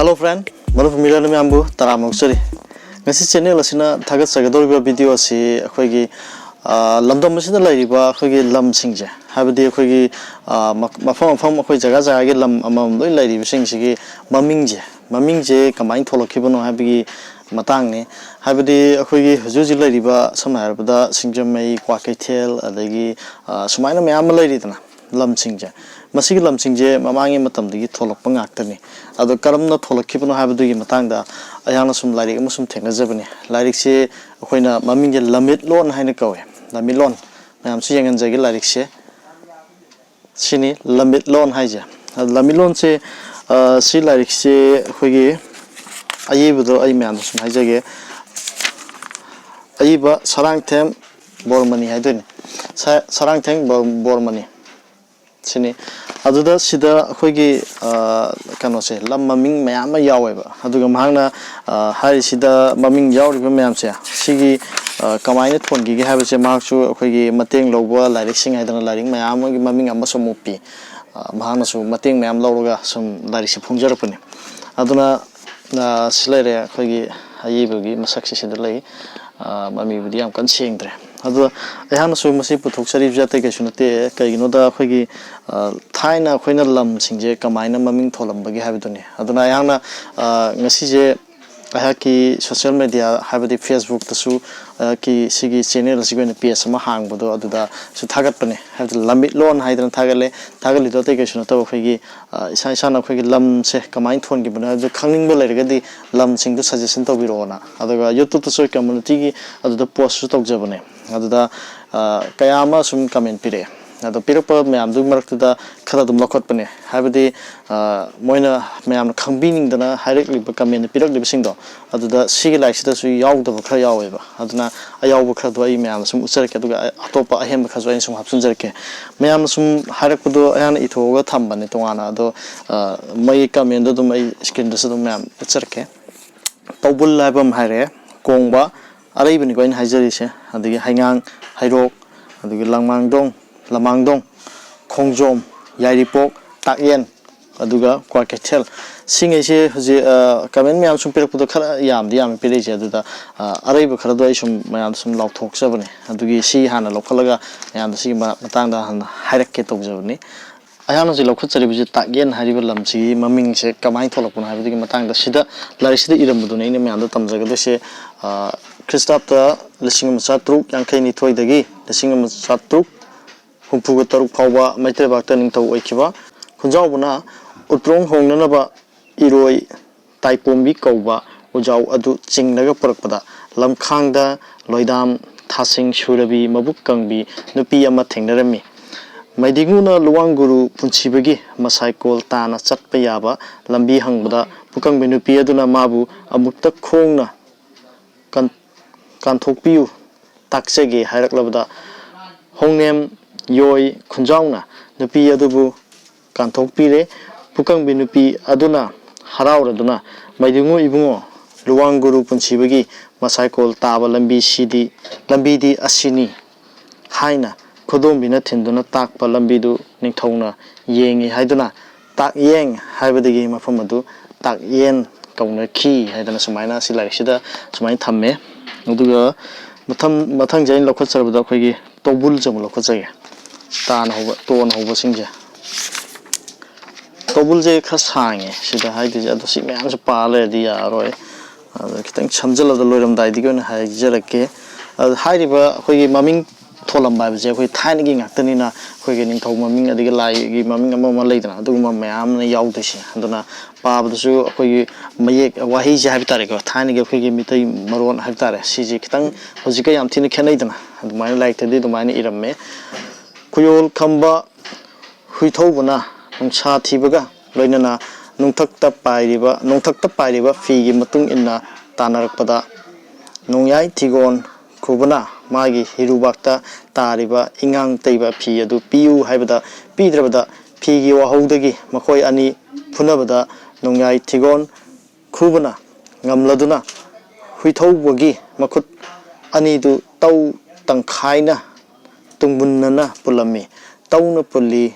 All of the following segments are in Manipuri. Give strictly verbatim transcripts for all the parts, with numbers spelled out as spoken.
Hello friend, ꯃꯔꯨꯞ ꯃꯤꯔꯣꯜ ꯃꯌꯥꯝꯕꯨ ꯇꯔꯥꯝꯅ ꯑꯣꯛꯆꯔꯤ꯫ ꯉꯁꯤ ꯆꯦꯅꯦꯜ ꯑꯁꯤꯅ ꯊꯥꯒꯠꯆꯒꯗꯧꯔꯤꯕ ꯚꯤꯗꯤꯑꯣ ꯑꯁꯤ ꯑꯩꯈꯣꯏꯒꯤ, ꯑ, ꯂꯝꯗꯝ ꯑꯁꯤꯗ ꯂꯩꯔꯤꯕ ꯑꯩꯈꯣꯏꯒꯤ ꯂꯝꯁꯤꯡꯁꯦ, ꯍꯥꯏꯕꯗꯤ ꯑꯩꯈꯣꯏꯒꯤ, ꯑ, ꯃ-, ꯃꯐꯝ ꯃꯐꯝ ꯑꯩꯈꯣꯏ ꯖꯒꯥ ꯖꯒꯥꯒꯤ ꯂꯝ ꯑꯃꯃꯝ ꯂꯣꯏ ꯂꯩꯔꯤꯕꯁꯤꯡꯁꯤꯒꯤ ꯃꯃꯤꯡꯁꯦ, ꯃꯃꯤꯡꯁꯦ ꯀꯃꯥꯏꯅ ꯊꯣꯛꯂꯛꯈꯤꯕꯅꯣ ꯍꯥꯏꯕꯒꯤ ꯃꯇꯥꯡꯅꯤ꯫ ꯍꯥꯏꯕꯗꯤ ꯑꯩꯈꯣꯏꯒꯤ ꯍꯧꯖꯤꯛ ꯍꯧꯖꯤꯛ ꯂꯩꯔꯤꯕ, ꯁꯝꯅ ꯍꯥꯏꯔꯕꯗ, ꯁꯤꯡꯖꯃꯩ, ꯀ꯭ꯋꯥꯀꯩꯊꯦꯜ, ꯑꯗꯒꯤ, ꯑ, ꯁꯨꯃꯥꯏꯅ ꯃꯌꯥꯝ ꯑꯃ ꯂꯩꯔꯤꯗꯅ ꯂꯝꯁꯤꯡꯁꯦ꯫ ꯃꯁꯤꯒꯤ ꯂꯝꯁꯤꯡꯁꯦ ꯃꯃꯥꯡꯒꯤ ꯃꯇꯝꯗꯒꯤ ꯊꯣꯛꯂꯛꯄ ꯉꯥꯛꯇꯅꯤ꯫ ꯑꯗꯣ ꯀꯔꯝꯅ ꯊꯣꯛꯂꯛꯈꯤꯕꯅꯣ ꯍꯥꯏꯕꯗꯨꯒꯤ ꯃꯇꯥꯡꯗ ꯑꯩꯍꯥꯛꯅ ꯁꯨꯝ ꯂꯥꯏꯔꯤꯛ ꯑꯃ ꯁꯨꯝ ꯊꯦꯡꯅꯖꯕꯅꯤ꯫ ꯂꯥꯏꯔꯤꯛꯁꯦ ꯑꯩꯈꯣꯏꯅ ꯃꯃꯤꯡꯁꯦ ꯂꯝꯃꯤꯠꯂꯣꯟ ꯍꯥꯏꯅ ꯀꯧꯋꯦ꯫ ꯂꯝꯃꯤꯠꯂꯣꯟ ꯃꯌꯥꯝꯁꯨ ꯌꯦꯡꯍꯟꯖꯒꯦ ꯂꯥꯏꯔꯤꯛꯁꯦ꯫ ꯁꯤꯅꯤ ꯂꯝꯃꯤꯠꯂꯣꯟ ꯍꯥꯏꯁꯦ꯫ ꯑꯗꯣ ꯂꯝꯃꯤꯠꯂꯣꯟꯁꯦ, ꯑ, ꯁꯤ ꯂꯥꯏꯔꯤꯛꯁꯦ ꯑꯩꯈꯣꯏꯒꯤ ꯑꯏꯕꯗꯣ ꯑꯩ ꯃꯌꯥꯝꯗ ꯁꯨꯝ ꯍꯥꯏꯖꯒꯦ꯫ ꯑꯏꯕ ꯁꯔꯥꯡꯊꯦꯝ ꯕꯣꯔꯃꯅꯤ ꯍꯥꯏꯗꯣꯏꯅꯤ꯫ ꯁ-, ꯁꯔꯥꯡꯊꯦꯝ ꯕꯣꯔ-, ꯕꯣꯔꯃꯅꯤ꯫ ꯁꯤꯅꯤ꯫ ꯑꯗꯨꯗ ꯁꯤꯗ ꯑꯩꯈꯣꯏꯒꯤ, ꯑ, ꯀꯩꯅꯣꯁꯦ, ꯂꯝ ꯃꯃꯤꯡ ꯃꯌꯥꯝ ꯑꯃ ꯌꯥꯎꯋꯦꯕ꯫ ꯑꯗꯨꯒ ꯃꯍꯥꯛꯅ, ꯑ, ꯍꯥꯏꯔꯤꯁꯤꯗ ꯃꯃꯤꯡ ꯌꯥꯎꯔꯤꯕ ꯃꯌꯥꯝꯁꯦ, ꯁꯤꯒꯤ, ꯑ, ꯀꯃꯥꯏꯅ ꯊꯣꯟꯈꯤꯒꯦ ꯍꯥꯏꯕꯁꯦ ꯃꯍꯥꯛꯁꯨ ꯑꯩꯈꯣꯏꯒꯤ ꯃꯇꯦꯡ ꯂꯧꯕ ꯂꯥꯏꯔꯤꯛꯁꯤꯡ ꯍꯥꯏꯗꯅ ꯂꯥꯏꯔꯤꯛ ꯃꯌꯥꯝ ꯑꯃꯒꯤ ꯃꯃꯤꯡ ꯑꯃꯁꯨ ꯑꯃꯨꯛ ꯄꯤ꯫ ꯑ, ꯃꯍꯥꯛꯅꯁꯨ ꯃꯇꯦꯡ ꯃꯌꯥꯝ ꯂꯧꯔꯒ ꯁꯨꯝ ꯂꯥꯏꯔꯤꯛꯁꯦ ꯐꯣꯡꯖꯔꯛꯄꯅꯤ꯫ ꯑꯗꯨꯅ, ꯑ, ꯁꯤ ꯂꯩꯔꯦ ꯑꯩꯈꯣꯏꯒꯤ ꯑꯏꯕꯒꯤ ꯃꯁꯛꯁꯦ ꯁꯤꯗ ꯂꯩ꯫ ꯑ, ꯃꯃꯤꯕꯨꯗꯤ ꯌꯥꯝ ꯀꯟꯅ ꯁꯦꯡꯗ꯭ꯔꯦ꯫ ꯑꯗꯣ ꯑꯩꯍꯥꯛꯅꯁꯨ ꯃꯁꯤ ꯄꯨꯊꯣꯛꯆꯔꯤꯕꯁꯦ ꯑꯇꯩ ꯀꯩꯁꯨ ꯅꯠꯇꯦ꯫ ꯀꯩꯒꯤꯅꯣꯗ ꯑꯩꯈꯣꯏꯒꯤ, ꯑ, ꯊꯥꯏꯅ ꯑꯩꯈꯣꯏꯅ ꯂꯝꯁꯤꯡꯁꯦ ꯀꯃꯥꯏꯅ ꯃꯃꯤꯡ ꯊꯣꯜꯂꯝꯕꯒꯦ ꯍꯥꯏꯕꯗꯨꯅꯤ꯫ ꯑꯗꯨꯅ ꯑꯩꯍꯥꯛꯅ, ꯑ, ꯉꯁꯤꯁꯦ ꯑꯩꯍꯥꯛꯀꯤ ꯁꯣꯁꯤꯌꯦꯜ ꯃꯦꯗꯤꯌꯥ, ꯍꯥꯏꯕꯗꯤ ꯐꯦꯁꯕꯨꯛꯇꯁꯨ ꯑꯩꯍꯥꯛꯀꯤ ꯁꯤꯒꯤ ꯆꯦꯅꯦꯜ ꯑꯁꯤꯒꯤ ꯑꯣꯏꯅ ꯄꯦꯖ ꯑꯃ ꯍꯥꯡꯕꯗꯣ ꯑꯗꯨꯗꯁꯨ ꯊꯥꯒꯠꯄꯅꯦ꯫ ꯍꯥꯏꯕꯗꯤ ꯂꯝꯃꯤꯠꯂꯣꯟ ꯍꯥꯏꯗꯅ ꯊꯥꯒꯠꯂꯦ꯫ ꯊꯥꯒꯠꯂꯤꯗꯣ ꯑꯇꯩ ꯀꯩꯁꯨ ꯅꯠꯇꯕ ꯑꯩꯈꯣꯏꯒꯤ, ꯑ, ꯏꯁꯥ ꯏꯁꯥꯅ ꯑꯩꯈꯣꯏꯒꯤ ꯂꯝꯁꯦ ꯀꯃꯥꯏꯅ ꯊꯣꯟꯈꯤꯕꯅꯣ ꯍꯥꯏꯕꯗꯨ ꯈꯪꯅꯤꯡꯕ ꯂꯩꯔꯒꯗꯤ ꯂꯝꯁꯤꯡꯗꯨ ꯁꯖꯦꯁꯟ ꯇꯧꯕꯤꯔꯛꯑꯣꯅ꯫ ꯑꯗꯨꯒ ꯌꯨꯇ꯭ꯌꯨꯕꯇꯁꯨ ꯀꯝꯃ꯭ꯌꯨꯅꯤꯇꯤꯒꯤ ꯑꯗꯨꯗ ꯄꯣꯁꯁꯨ ꯇꯧꯖꯕꯅꯦ꯫ ꯑꯗꯨꯗ, ꯑ, ꯀꯌꯥ ꯑꯃ ꯁꯨꯝ ꯀꯃꯦꯟ ꯄꯤꯔꯛꯑꯦ꯫ ꯑꯗꯣ ꯄꯤꯔꯛꯄ ꯃꯌꯥꯝꯗꯨꯒꯤ ꯃꯔꯛꯇꯨꯗ ꯈꯔ ꯑꯗꯨꯝ ꯂꯧꯈꯠꯄꯅꯦ꯫ ꯍꯥꯏꯕꯗꯤ, ꯑ, ꯃꯣꯏꯅ ꯃꯌꯥꯝꯅ ꯈꯪꯕꯤꯅꯤꯡꯗꯅ ꯍꯥꯏꯔꯛꯂꯤꯕ ꯀꯃꯦꯟꯗ ꯄꯤꯔꯛꯂꯤꯕꯁꯤꯡꯗꯣ, ꯑꯗꯨꯗ ꯁꯤꯒꯤ ꯂꯥꯏꯔꯤꯛꯁꯤꯗꯁꯨ ꯌꯥꯎꯗꯕ ꯈꯔ ꯌꯥꯎꯋꯦꯕ꯫ ꯑꯗꯨꯅ ꯑꯌꯥꯎꯕ ꯈꯔꯗꯣ ꯑꯩ ꯃꯌꯥꯝꯗ ꯁꯨꯝ ꯎꯠꯆꯔꯛꯀꯦ, ꯑꯗꯨꯒ ꯑꯇꯣꯞꯄ ꯑꯍꯦꯟꯕ ꯈꯔꯁꯨ ꯑꯩꯅ ꯁꯨꯝ ꯍꯥꯞꯆꯤꯟꯖꯔꯛꯀꯦ꯫ ꯃꯌꯥꯝꯅ ꯁꯨꯝ ꯍꯥꯏꯔꯛꯄꯗꯣ ꯑꯩꯍꯥꯛꯅ ꯏꯊꯣꯛꯑꯒ ꯊꯝꯕꯅꯦ ꯇꯣꯉꯥꯟꯅ꯫ ꯑꯗꯣ, ꯑ, ꯃꯣꯏꯒꯤ ꯀꯃꯦꯟꯗꯣ ꯑꯗꯨꯝ ꯑꯩ ꯁ꯭ꯀ꯭ꯔꯤꯟꯗꯁꯨ ꯑꯗꯨꯝ ꯃꯌꯥꯝ ꯎꯠꯆꯔꯛꯀꯦ꯫ ꯇꯧꯕꯨꯜ ꯍꯥꯏꯕ ꯑꯃ ꯍꯥꯏꯔꯛꯑꯦ, ꯀꯣꯡꯕ, ꯑꯔꯩꯕꯅꯤꯀꯣ ꯑꯩꯅ ꯍꯥꯏꯖꯔꯤꯁꯦ꯫ ꯑꯗꯒꯤ ꯍꯩꯉꯥꯡ, ꯍꯩꯔꯣꯛ, ꯑꯗꯒꯤ ꯂꯥꯡꯃꯥꯡꯗꯣꯡ, ꯂꯃꯥꯡꯗꯣꯡ, ꯈꯣꯡꯖꯣꯝ, ꯌꯥꯏꯔꯤꯄꯣꯛ, ꯇꯥꯛꯌꯦꯟ, ꯑꯗꯨꯒ ꯀ꯭ꯋꯥꯀꯩꯊꯦꯜ꯫ ꯁꯤꯉꯩꯁꯦ ꯍꯧꯖꯤꯛ ꯀꯃꯦꯟ ꯃꯌꯥꯝ ꯁꯨꯝ ꯄꯤꯔꯛꯄꯗꯣ ꯈꯔ ꯌꯥꯝꯗꯤ ꯌꯥꯝꯃꯤ ꯄꯤꯔꯛꯏꯁꯦ꯫ ꯑꯗꯨꯗ ꯑ, ꯑꯔꯩꯕ ꯈꯔꯗꯣ ꯑꯩ ꯁꯨꯝ ꯃꯌꯥꯝꯗ ꯁꯨꯝ ꯂꯥꯎꯊꯣꯛꯆꯕꯅꯦ꯫ ꯑꯗꯨꯒꯤ ꯁꯤ ꯍꯥꯟꯅ ꯂꯧꯈꯠꯂꯒ ꯃꯌꯥꯝꯗ ꯁꯤꯒꯤ ꯃ- ꯃꯇꯥꯡꯗ ꯍꯥꯟꯅ ꯍꯥꯏꯔꯛꯀꯦ ꯇꯧꯖꯕꯅꯤ꯫ ꯑꯩꯍꯥꯛꯅ ꯍꯧꯖꯤꯛ ꯂꯧꯈꯠꯆꯔꯤꯕꯁꯤ ꯇꯥꯛꯌꯦꯟ ꯍꯥꯏꯔꯤꯕ ꯂꯝꯁꯤꯒꯤ ꯃꯃꯤꯡꯁꯦ ꯀꯃꯥꯏꯅ ꯊꯣꯛꯂꯛꯄꯅꯣ ꯍꯥꯏꯕꯗꯨꯒꯤ ꯃꯇꯥꯡꯗ ꯁꯤꯗ ꯂꯥꯏꯔꯤꯛꯁꯤꯗ ꯏꯔꯝꯕꯗꯨꯅ ꯑꯩꯅ ꯃꯌꯥꯝꯗ ꯇꯝꯖꯒꯗꯣꯏꯁꯦ꯫ ꯑ, ꯈ꯭ꯔꯤꯁꯇꯥꯕꯇ ꯂꯤꯁꯤꯡ ꯑꯃ ꯆꯥꯇ꯭ꯔꯨꯛ ꯌꯥꯡꯈꯩ ꯅꯤꯊꯣꯏꯗꯒꯤ ꯂꯤꯁꯤꯡ ꯑꯃ ꯆꯥꯇ꯭ꯔꯨꯛ ꯍꯨꯝꯐꯨꯒ ꯇꯔꯨꯛ ꯐꯥꯎꯕ ꯃꯩꯇꯩ ꯂꯩꯕꯥꯛꯇ ꯅꯤꯡꯊꯧ ꯑꯣꯏꯈꯤꯕ ꯈꯨꯟꯖꯥꯎꯕꯅ ꯎꯇ꯭ꯔꯣꯡ ꯍꯣꯡꯅꯅꯕ ꯏꯔꯣꯏ ꯇꯥꯏꯄꯣꯝꯕꯤ ꯀꯧꯕ ꯎꯖꯥꯎ ꯑꯗꯨ ꯆꯤꯡꯂꯒ ꯄꯨꯔꯛꯄꯗ ꯂꯝꯈꯥꯡꯗ ꯂꯣꯏꯗꯥꯝ ꯊꯥꯁꯤꯡ ꯁꯨꯔꯕꯤ ꯃꯕꯨꯛ ꯀꯪꯕꯤ ꯅꯨꯄꯤ ꯑꯃ ꯊꯦꯡꯅꯔꯝꯃꯤ꯫ ꯃꯩꯗꯤꯉꯨꯅ ꯂꯨꯋꯥꯡꯒꯨꯔꯨ ꯄꯨꯟꯁꯤꯕꯒꯤ ꯃꯁꯥꯏꯀꯣꯜ ꯇꯥꯅ ꯆꯠꯄ ꯌꯥꯕ ꯂꯝꯕꯤ ꯍꯪꯕꯗ ꯄꯨꯀꯪꯕꯤ ꯅꯨꯄꯤ ꯑꯗꯨꯅ ꯃꯥꯕꯨ ꯑꯃꯨꯛꯇ ꯈꯣꯡꯅ ꯀꯟ- ꯀꯥꯟꯊꯣꯛꯄꯤꯌꯨ, ꯇꯥꯛꯆꯒꯦ ꯍꯥꯏꯔꯛꯂꯕꯗ ꯍꯣꯡꯅꯦꯝ ꯌꯣꯏ ꯈꯨꯟꯖꯥꯎꯅ ꯅꯨꯄꯤ ꯑꯗꯨꯕꯨ ꯀꯥꯟꯊꯣꯛꯄꯤꯔꯦ꯫ ꯄꯨꯀꯪꯕꯤ ꯅꯨꯄꯤ ꯑꯗꯨꯅ ꯍꯔꯥꯎꯔꯗꯨꯅ, "ꯃꯩꯗꯤꯉꯨ ꯏꯕꯨꯡꯉꯣ, ꯂꯨꯋꯥꯡꯒꯨꯔꯨ ꯄꯨꯟꯁꯤꯕꯒꯤ ꯃꯁꯥꯏꯀꯣꯜ ꯇꯥꯕ ꯂꯝꯕꯤꯁꯤꯗꯤ, ꯂꯝꯕꯤꯗꯤ ꯑꯁꯤꯅꯤ" ꯍꯥꯏꯅ ꯈꯨꯗꯣꯝꯕꯤꯅ ꯊꯤꯟꯗꯨꯅ ꯇꯥꯛꯄ ꯂꯝꯕꯤꯗꯨ ꯅꯤꯡꯊꯧꯅ ꯌꯦꯡꯏ ꯍꯥꯏꯗꯨꯅ ꯇꯥꯛꯌꯦꯡ ꯍꯥꯏꯕꯗꯒꯤ ꯃꯐꯝ ꯑꯗꯨ ꯇꯥꯛꯌꯦꯟ ꯀꯧꯅꯈꯤ ꯍꯥꯏꯗꯅ ꯁꯨꯃꯥꯏꯅ ꯑꯁꯤ ꯂꯥꯏꯔꯤꯛꯁꯤꯗ ꯁꯨꯃꯥꯏꯅ ꯊꯝꯃꯦ꯫ ꯑꯗꯨꯒ ꯃꯊꯪ ꯃꯊꯪꯁꯦ ꯑꯩꯅ ꯂꯧꯈꯠꯆꯔꯕꯗ ꯑꯩꯈꯣꯏꯒꯤ ꯇꯣꯕꯨꯜꯁꯦ ꯑꯃꯨꯛ ꯂꯧꯈꯠꯆꯒꯦ꯫ ꯇꯥꯅ ꯍꯧꯕ, ꯇꯣꯅ ꯍꯧꯕꯁꯤꯡꯁꯦ꯫ ꯇꯣꯕꯨꯜꯁꯦ ꯈꯔ ꯁꯥꯡꯉꯦ ꯁꯤꯗ ꯍꯥꯏꯗꯣꯏꯁꯦ, ꯑꯗꯣ ꯁꯤ ꯃꯌꯥꯝꯁꯦ ꯄꯥ ꯂꯩꯔꯗꯤ ꯌꯥꯔꯔꯣꯏ꯫ ꯑꯗꯣ ꯈꯤꯇꯪ ꯁꯝꯖꯜꯂꯕꯗ ꯂꯣꯏꯔꯝꯗꯥꯏꯗꯒꯤ ꯑꯣꯏꯅ ꯍꯥꯏꯖꯔꯛꯀꯦ꯫ ꯑꯗꯣ ꯍꯥꯏꯔꯤꯕ ꯑꯩꯈꯣꯏꯒꯤ ꯃꯃꯤꯡ ꯊꯣꯜꯂꯝꯕ ꯍꯥꯏꯕꯁꯦ ꯑꯩꯈꯣꯏ ꯊꯥꯏꯅꯒꯤ ꯉꯥꯛꯇꯅꯤꯅ, ꯑꯩꯈꯣꯏꯒꯤ ꯅꯤꯡꯊꯧ ꯃꯃꯤꯡ ꯑꯗꯒꯤ ꯂꯥꯏꯒꯤ ꯃꯃꯤꯡ ꯑꯃ ꯑꯃ ꯂꯩꯗꯅ, ꯑꯗꯨꯒꯨꯝꯕ ꯃꯌꯥꯝ ꯑꯃ ꯌꯥꯎꯗꯣꯏꯁꯦ꯫ ꯑꯗꯨꯅ ꯄꯥꯕꯗꯁꯨ ꯑꯩꯈꯣꯏꯒꯤ ꯃꯌꯦꯛ, ꯋꯥꯍꯩꯁꯦ ꯍꯥꯏꯕ ꯇꯥꯔꯦꯀꯣ, ꯊꯥꯏꯅꯒꯤ ꯑꯩꯈꯣꯏꯒꯤ ꯃꯤꯇꯩ ꯃꯔꯣꯟ ꯍꯥꯏꯕ ꯇꯥꯔꯦ, ꯁꯤꯁꯦ ꯈꯤꯇꯪ ꯍꯧꯖꯤꯛꯀ ꯌꯥꯝ ꯊꯤꯅ ꯈꯦꯠꯅꯩꯗꯅ꯫ ꯑꯗꯨꯃꯥꯏꯅ ꯂꯥꯏꯔꯤꯛꯇꯗꯤ ꯑꯗꯨꯃꯥꯏꯅ ꯏꯔꯝꯃꯦ꯫ ꯈꯨꯌꯣꯜ ꯈꯝꯕ ꯍꯨꯏꯊꯧꯕꯅ ꯅꯨꯡꯁꯥ ꯊꯤꯕꯒ ꯂꯣꯏꯅꯅ ꯅꯣꯡꯊꯛꯇ ꯄꯥꯏꯔꯤꯕ, ꯅꯣꯡꯊꯛꯇ ꯄꯥꯏꯔꯤꯕ ꯐꯤꯒꯤ ꯃꯇꯨꯡ ꯏꯟꯅ ꯇꯥꯟꯅꯔꯛꯄꯗ, ꯅꯣꯡꯌꯥꯏ ꯊꯤꯒꯣꯟ ꯈꯨꯕꯅ ꯃꯥꯒꯤ ꯍꯤꯔꯨꯕꯥꯛꯇ ꯇꯥꯔꯤꯕ ꯏꯉꯥꯡ ꯇꯩꯕ ꯐꯤ ꯑꯗꯨ ꯄꯤꯌꯨ ꯍꯥꯏꯕꯗ, ꯄꯤꯗ꯭ꯔꯕꯗ ꯐꯤꯒꯤ ꯋꯥꯍꯧꯗꯒꯤ ꯃꯈꯣꯏ ꯑꯅꯤ ꯐꯨꯅꯕꯗ, ꯅꯣꯡꯌꯥꯏ ꯊꯤꯒꯣꯟ ꯈꯨꯕꯅ ꯉꯝꯂꯗꯨꯅ ꯍꯨꯏꯊꯧꯕꯒꯤ ꯃꯈꯨꯠ ꯑꯅꯤꯗꯨ ꯇꯧ ꯇꯪꯈꯥꯏꯅ ꯇꯨꯡꯃꯨꯟꯅꯅ ꯄꯨꯜꯂꯝꯃꯤ꯫ ꯇꯧꯅ ꯄꯨꯜꯂꯤ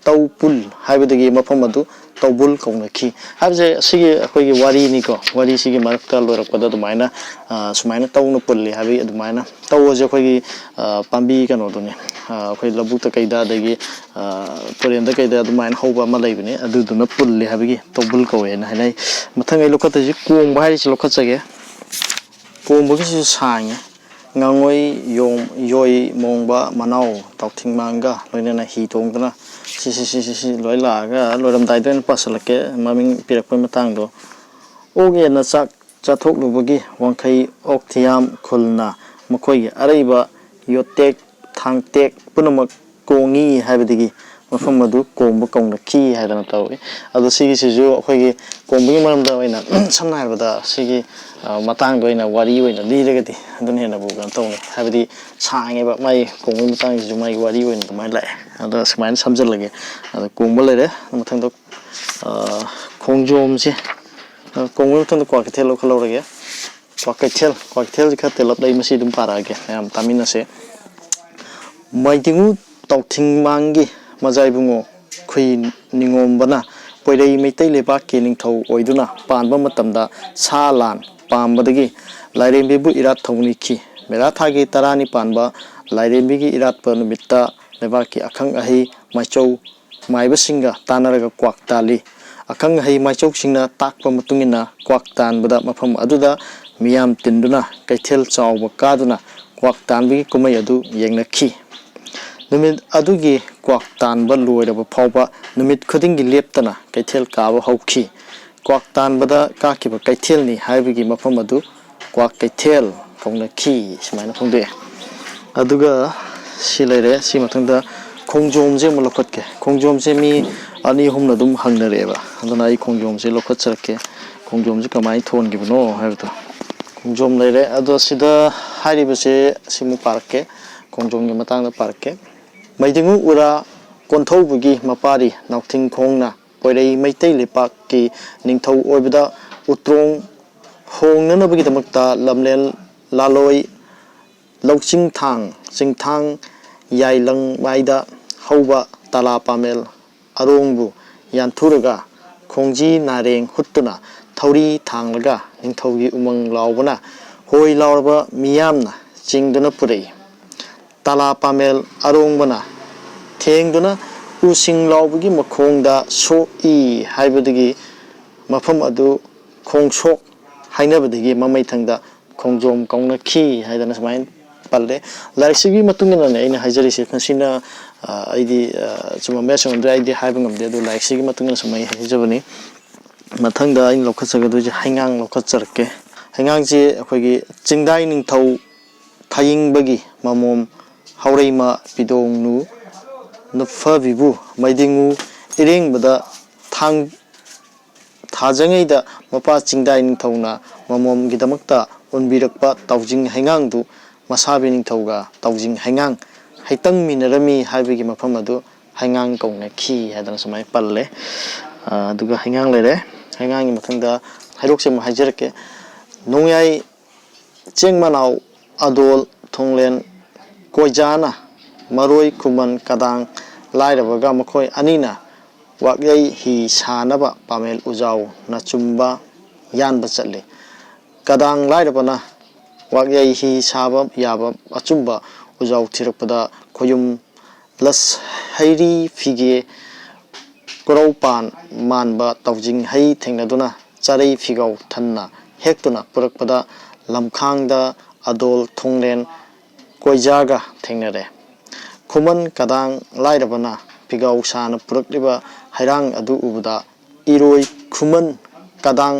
ꯇꯧꯄꯨꯜ ꯍꯥꯏꯕꯗꯒꯤ ꯃꯐꯝ ꯑꯗꯨ ꯇꯧꯕꯨꯜ ꯀꯧꯅꯈꯤ ꯍꯥꯏꯕꯁꯦ ꯑꯁꯤꯒꯤ ꯑꯩꯈꯣꯏꯒꯤ ꯋꯥꯔꯤꯅꯤꯀꯣ꯫ ꯋꯥꯔꯤꯁꯤꯒꯤ ꯃꯔꯛꯇ ꯂꯣꯏꯔꯛꯄꯗ ꯑꯗꯨꯃꯥꯏꯅ, ꯑ, ꯁꯨꯃꯥꯏꯅ ꯇꯧꯅ ꯄꯨꯜꯂꯤ ꯍꯥꯏꯕꯒꯤ ꯑꯗꯨꯃꯥꯏꯅ ꯇꯧ ꯑꯁꯦ ꯑꯩꯈꯣꯏꯒꯤ, ꯑ, ꯄꯥꯝꯕꯤ ꯀꯩꯅꯣꯗꯨꯅꯤ꯫ ꯑ, ꯑꯩꯈꯣꯏ ꯂꯧꯕꯨꯛꯇ ꯀꯩꯗ, ꯑꯗꯒꯤ, ꯑ, ꯇꯨꯔꯦꯟꯗ ꯀꯩꯗ ꯑꯗꯨꯃꯥꯏꯅ ꯍꯧꯕ ꯑꯃ ꯂꯩꯕꯅꯦ, ꯑꯗꯨꯗꯨꯅ ꯄꯨꯜꯂꯤ ꯍꯥꯏꯕꯒꯤ ꯇꯧꯕꯨꯜ ꯀꯧꯋꯦꯅ ꯍꯥꯏꯅꯩ꯫ ꯃꯊꯪ ꯑꯩ ꯂꯧꯈꯠꯇꯣꯏꯁꯤ ꯀꯣꯡꯕ ꯍꯥꯏꯔꯤꯁꯤ ꯂꯧꯈꯠꯆꯒꯦ꯫ ꯀꯣꯡꯕꯒꯤꯁꯤꯁꯨ ꯁꯥꯡꯉꯦ꯫ ꯉꯥꯉꯣꯏ ꯌꯣꯡ-, ꯌꯣꯏ ꯃꯣꯡꯕ ꯃꯅꯥꯎ ꯇꯥꯎꯊꯤꯡꯃꯥꯡꯒ ꯂꯣꯏꯅꯅ ꯍꯤ ꯇꯣꯡꯗꯨꯅ ꯁꯤ, ꯁꯤ, ꯁꯤ, ꯁꯤ, ꯁꯤ, ꯁꯤ ꯂꯣꯏ ꯂꯥꯛꯑꯒ ꯂꯣꯏꯔꯝꯗꯥꯏꯗ ꯑꯣꯏꯅ ꯄꯥꯁꯤꯜꯂꯛꯀꯦ, ꯃꯃꯤꯡ ꯄꯤꯔꯛꯄꯩ ꯃꯇꯥꯡꯗꯣ꯫ ꯑꯣꯛ ꯌꯦꯟꯅ ꯆꯥꯛ ꯆꯥꯊꯣꯛꯂꯨꯕꯒꯤ ꯋꯥꯡꯈꯩ ꯑꯣꯛꯊꯤꯌꯥꯝ ꯈꯨꯜꯅ ꯃꯈꯣꯏꯒꯤ ꯑꯔꯩꯕ ꯌꯣꯠꯇꯦꯛ ꯊꯥꯡꯇꯦꯛ ꯄꯨꯝꯅꯃꯛ ꯀꯣꯡꯉꯤ ꯍꯥꯏꯕꯗꯒꯤ ꯃꯐꯝ ꯑꯗꯨ ꯀꯣꯡꯕ ꯀꯧꯅꯈꯤ ꯍꯥꯏꯗꯅ ꯇꯧꯏ꯫ ꯑꯗꯣ ꯁꯤꯒꯤꯁꯤꯁꯨ ꯑꯩꯈꯣꯏꯒꯤ ꯀꯣꯡꯕꯒꯤ ꯃꯔꯝꯗ ꯑꯣꯏꯅ ꯁꯝꯅ ꯍꯥꯏꯔꯕꯗ ꯁꯤꯒꯤ, ꯑ, ꯃꯇꯥꯡꯗ ꯑꯣꯏꯅ ꯋꯥꯔꯤ ꯑꯣꯏꯅ ꯂꯤꯔꯒꯗꯤ ꯑꯗꯨꯅ ꯍꯦꯟꯅꯕꯨ ꯀꯩꯅꯣ ꯇꯧꯅꯤ꯫ ꯍꯥꯏꯕꯗꯤ ꯁꯥꯡꯉꯦꯕ ꯃꯥꯒꯤ ꯀꯣꯡꯕꯒꯤ ꯃꯇꯥꯡꯁꯤꯁꯨ ꯃꯥꯒꯤ ꯋꯥꯔꯤ ꯑꯣꯏꯅ ꯑꯗꯨꯃꯥꯏꯅ ꯂꯥꯛꯑꯦ꯫ ꯑꯗꯣ ꯁꯨꯃꯥꯏꯅ ꯁꯝꯖꯤꯜꯂꯒꯦ꯫ ꯑꯗꯣ ꯀꯣꯡꯕ ꯂꯩꯔꯦ꯫ ꯃꯊꯪꯗ, ꯑ, ꯈꯣꯡꯖꯣꯝꯁꯦ, ꯑ, ꯀꯣꯡꯕꯒꯤ ꯃꯊꯪꯗ ꯀ꯭ꯋꯥꯀꯩꯊꯦꯜ ꯂꯧꯈꯠꯍꯧꯔꯒꯦ꯫ ꯀ꯭ꯋꯥꯀꯩꯊꯦꯜ, ꯀ꯭ꯋꯥꯀꯩꯊꯦꯜꯁꯦ ꯈꯔ ꯇꯦꯜꯂꯞ ꯂꯩ, ꯃꯁꯤ ꯑꯗꯨꯝ ꯄꯥꯔꯛꯑꯒꯦ, ꯃꯌꯥꯝ ꯇꯥꯃꯤꯟꯅꯁꯦ꯫ ꯃꯥꯏꯗꯤꯡꯉꯨ ꯇꯥꯎꯊꯤꯡꯃꯥꯡꯒꯤ ꯃꯖꯥꯏꯕꯨꯡꯉꯣ ꯈꯨꯏ ꯅꯤꯉꯣꯝꯕꯅ ꯄꯣꯏꯔꯩ ꯃꯩꯇꯩ ꯂꯩꯕꯥꯛꯀꯤ ꯅꯤꯡꯊꯧ ꯑꯣꯏꯗꯨꯅ ꯄꯥꯟꯕ ꯃꯇꯝꯗ ꯁꯥ ꯂꯥꯟ ꯄꯥꯝꯕꯗꯒꯤ ꯂꯥꯏꯔꯦꯝꯕꯤꯕꯨ ꯏꯔꯥꯠ ꯊꯧꯅꯤꯈꯤ꯫ ꯃꯦꯔꯥ ꯊꯥꯒꯤ ꯇꯔꯥꯅꯤ ꯄꯥꯟꯕ ꯂꯥꯏꯔꯦꯝꯕꯤꯒꯤ ꯏꯔꯥꯠꯄ ꯅꯨꯃꯤꯠꯇ ꯂꯩꯕꯥꯛꯀꯤ ꯑꯈꯪ ꯑꯍꯩ ꯃꯥꯏꯆꯧ ꯃꯥꯏꯕꯁꯤꯡꯒ ꯇꯥꯟꯅꯔꯒ ꯀ꯭ꯋꯥꯛ ꯇꯥꯜꯂꯤ꯫ ꯑꯈꯪ ꯑꯍꯩ ꯃꯥꯏꯆꯧꯁꯤꯡꯅ ꯇꯥꯛꯄ ꯃꯇꯨꯡ ꯏꯟꯅ ꯀ꯭ꯋꯥꯛ ꯇꯥꯟꯕꯗ ꯃꯐꯝ ꯑꯗꯨꯗ ꯃꯤꯌꯥꯝ ꯇꯤꯟꯗꯨꯅ ꯀꯩꯊꯦꯜ ꯆꯥꯎꯕ ꯀꯥꯗꯨꯅ ꯀ꯭ꯋꯥꯛ ꯇꯥꯟꯕꯒꯤ ꯀꯨꯝꯍꯩ ꯑꯗꯨ ꯌꯦꯡꯅꯈꯤ꯫ ꯅꯨꯃꯤꯠ ꯑꯗꯨꯒꯤ ꯀ꯭ꯋꯥꯛ ꯇꯥꯟꯕ ꯂꯣꯏꯔꯕ ꯐꯥꯎꯕ ꯅꯨꯃꯤꯠ ꯈꯨꯗꯤꯡꯒꯤ ꯂꯦꯞꯇꯅ ꯀꯩꯊꯦꯜ ꯀꯥꯕ ꯍꯧꯈꯤ꯫ ꯀ꯭ꯋꯥꯛ ꯇꯥꯟꯕꯗ ꯀꯥꯈꯤꯕ ꯀꯩꯊꯦꯜꯅꯤ ꯍꯥꯏꯕꯒꯤ ꯃꯐꯝ ꯑꯗꯨ ꯀ꯭ꯋꯥꯛ ꯀꯩꯊꯦꯜ ꯀꯧꯅꯈꯤ, ꯁꯨꯃꯥꯏꯅ ꯐꯣꯡꯗꯣꯛꯑꯦ꯫ ꯑꯗꯨꯒ ꯁꯤ ꯂꯩꯔꯦ꯫ ꯁꯤ ꯃꯊꯪꯗ ꯈꯣꯡꯖꯣꯝꯁꯦ ꯑꯃꯨꯛ ꯂꯧꯈꯠꯀꯦ꯫ ꯈꯣꯡꯖꯣꯝꯁꯦ ꯃꯤ ꯑꯅꯤ ꯑꯍꯨꯝꯅ ꯑꯗꯨꯝ ꯍꯪꯅꯔꯛꯑꯦꯕ, ꯑꯗꯨꯅ ꯑꯩ ꯈꯣꯡꯖꯣꯝꯁꯦ ꯂꯧꯈꯠꯆꯔꯛꯀꯦ꯫ ꯈꯣꯡꯖꯣꯝꯁꯦ ꯀꯃꯥꯏꯅ ꯊꯣꯟꯈꯤꯕꯅꯣ ꯍꯥꯏꯕꯗꯣ꯫ ꯈꯣꯡꯖꯣꯝ ꯂꯩꯔꯦ꯫ ꯑꯗꯣ ꯁꯤꯗ ꯍꯥꯏꯔꯤꯕꯁꯦ ꯁꯤꯃꯨꯛ ꯄꯥꯔꯛꯀꯦ, ꯈꯣꯡꯖꯣꯝꯒꯤ ꯃꯇꯥꯡꯗ ꯄꯥꯔꯛꯀꯦ꯫ ꯃꯩꯗꯤꯡꯉꯨ ꯎꯔꯥ ꯀꯣꯟꯊꯧꯕꯒꯤ ꯃꯄꯥꯔꯤ ꯅꯥꯎꯊꯤꯡꯈꯣꯡꯅ ꯄꯣꯏꯔꯩ ꯃꯩꯇꯩ ꯂꯩꯄꯥꯛꯀꯤ ꯅꯤꯡꯊꯧ ꯑꯣꯏꯕꯗ ꯎꯇ꯭ꯔꯣꯡ ꯍꯣꯡꯅꯅꯕꯒꯤꯗꯃꯛꯇ ꯂꯝꯂꯦꯟ ꯂꯥꯂꯣꯏ ꯂꯧꯆꯤꯡꯊꯥꯡ, ꯆꯤꯡꯊꯥꯡ ꯌꯥꯏꯂꯪꯃꯥꯏꯗ ꯍꯧꯕ ꯇꯂꯥ ꯄꯥꯃꯦꯜ ꯑꯔꯣꯡꯕꯨ ꯌꯥꯟꯊꯨꯔꯒ ꯈꯣꯡꯖꯤ ꯅꯥꯔꯦꯡ ꯍꯨꯠꯇꯨꯅ ꯊꯧꯔꯤ ꯊꯥꯡꯂꯒ ꯅꯤꯡꯊꯧꯒꯤ ꯎꯃꯪ ꯂꯥꯎꯕꯅ ꯍꯣꯏ ꯂꯥꯎꯔꯕ ꯃꯤꯌꯥꯝꯅ ꯆꯤꯡꯗꯨꯅ ꯄꯨꯔꯛꯏ꯫ ꯇꯂꯥ ꯄꯥꯃꯦꯜ ꯑꯔꯣꯡꯕꯅ ꯊꯦꯡꯗꯨꯅ ꯎꯁꯤꯡ ꯂꯥꯎꯕꯒꯤ ꯃꯈꯣꯡꯗ ꯁꯣꯛꯏ ꯍꯥꯏꯕꯗꯒꯤ ꯃꯐꯝ ꯑꯗꯨ ꯈꯣꯡꯁꯣꯛ ꯍꯥꯏꯅꯕꯗꯒꯤ ꯃꯃꯩꯊꯪꯗ ꯈꯣꯡꯖꯣꯝ ꯀꯧꯅꯈꯤ ꯍꯥꯏꯗꯅ ꯁꯨꯃꯥꯏꯅ ꯄꯜꯂꯦ꯫ ꯂꯥꯏꯔꯤꯛꯁꯤꯒꯤ ꯃꯇꯨꯡ ꯏꯟꯅꯅꯦ ꯑꯩꯅ ꯍꯥꯏꯖꯔꯤꯁꯦ꯫ ꯃꯁꯤꯅ ꯑ, ꯑꯩꯗꯤ ꯑ, ꯑꯆꯨꯝꯕ ꯃꯌꯥꯝ ꯆꯨꯝꯃꯝꯗ꯭ꯔꯦ, ꯑꯩꯗꯤ ꯍꯥꯏꯕ ꯉꯝꯗꯦ꯫ ꯑꯗꯨ ꯂꯥꯏꯔꯤꯛꯁꯤꯒꯤ ꯃꯇꯨꯡ ꯏꯟꯅ ꯁꯨꯝ ꯑꯩ ꯍꯥꯏꯖꯕꯅꯤ꯫ ꯃꯊꯪꯗ ꯑꯩꯅ ꯂꯧꯈꯠꯆꯒꯗꯣꯏꯁꯦ ꯍꯩꯉꯥꯡ ꯂꯧꯈꯠꯆꯔꯛꯀꯦ꯫ ꯍꯩꯉꯥꯡꯁꯤ ꯑꯩꯈꯣꯏꯒꯤ ꯆꯤꯡꯗꯥꯏ ꯅꯤꯡꯊꯧ ꯊꯥꯌꯤꯡꯕꯒꯤ ꯃꯃꯣꯝ ꯍꯧꯔꯩꯃ ꯄꯤꯗꯣꯡꯅꯨ ꯅꯨꯞꯐꯕꯤꯕꯨ ꯃꯩꯗꯤꯡꯉꯨ ꯏꯔꯦꯡꯕꯗ ꯊꯥꯡ ꯊꯥꯖꯉꯩꯗ ꯃꯄꯥ ꯆꯤꯡꯗꯥꯏ ꯅꯤꯡꯊꯧꯅ ꯃꯃꯣꯝꯒꯤꯗꯃꯛꯇ ꯎꯟꯕꯤꯔꯛꯄ ꯇꯥꯎꯖꯤꯡ ꯍꯩꯉꯥꯡꯗꯨ ꯃꯁꯥꯕꯤ ꯅꯤꯡꯊꯧꯒ ꯇꯥꯎꯖꯤꯡ ꯍꯩꯉꯥꯡ ꯍꯩꯇꯪꯃꯤꯟꯅꯔꯝꯃꯤ ꯍꯥꯏꯕꯒꯤ ꯃꯐꯝ ꯑꯗꯨ ꯍꯩꯉꯥꯡ ꯀꯧꯅꯈꯤ ꯍꯥꯏꯗꯅ ꯁꯨꯃꯥꯏꯅ ꯄꯜꯂꯦ꯫ ꯑ, ꯑꯗꯨꯒ ꯍꯩꯉꯥꯡ ꯂꯩꯔꯦ꯫ ꯍꯩꯉꯥꯡꯒꯤ ꯃꯊꯪꯗ ꯍꯩꯔꯣꯛꯁꯦ ꯑꯃꯨꯛ ꯍꯥꯏꯖꯔꯛꯀꯦ꯫ ꯅꯣꯡꯌꯥꯏ ꯆꯦꯡ ꯃꯅꯥꯎ ꯑꯗꯣꯜ ꯊꯣꯡꯂꯦꯟ ꯀꯣꯏꯖꯥꯅ ꯃꯔꯣꯏ ꯈꯨꯃꯟ ꯀꯗꯥꯡ ꯂꯥꯏꯔꯕꯒ ꯃꯈꯣꯏ ꯑꯅꯤꯅ ꯋꯥꯛꯌꯩ ꯍꯤ ꯁꯥꯅꯕ ꯄꯥꯃꯦꯜ ꯎꯖꯥꯎꯅꯆꯨꯝꯕ ꯌꯥꯟꯕ ꯆꯠꯂꯤ꯫ ꯀꯗꯥꯡ ꯂꯥꯏꯔꯕꯅ ꯋꯥꯛꯌꯩ ꯍꯤ ꯁꯥꯕ ꯌꯥꯕ ꯑꯆꯨꯝꯕ ꯎꯖꯥꯎ ꯊꯤꯔꯛꯄꯗ ꯈꯣꯌꯨꯝ ꯂꯁ ꯍꯩꯔꯤ ꯐꯤꯒꯦ ꯀꯣꯔꯧꯄꯥꯟ ꯃꯥꯟꯕ ꯇꯥꯎꯖꯤꯡ ꯍꯩ ꯊꯦꯡꯅꯗꯨꯅ ꯆꯥꯔꯩ ꯐꯤꯒꯥꯎ ꯊꯟꯅ ꯍꯦꯛꯇꯨꯅ ꯄꯨꯔꯛꯄꯗ ꯂꯝꯈꯥꯡꯗ ꯑꯗꯣꯜ ꯊꯣꯡꯂꯦꯟ ꯀꯣꯏꯖꯥꯒ ꯊꯦꯡꯅꯔꯦ꯫ ꯈꯨꯃꯟ ꯀꯗꯥꯡ ꯂꯥꯏꯔꯕꯅ ꯐꯤꯒꯥꯎ ꯁꯥꯅ ꯄꯨꯔꯛꯂꯤꯕ ꯍꯩꯔꯥꯡ ꯑꯗꯨ ꯎꯕꯗ ꯏꯔꯣꯏ ꯈꯨꯃꯟ ꯀꯗꯥꯡ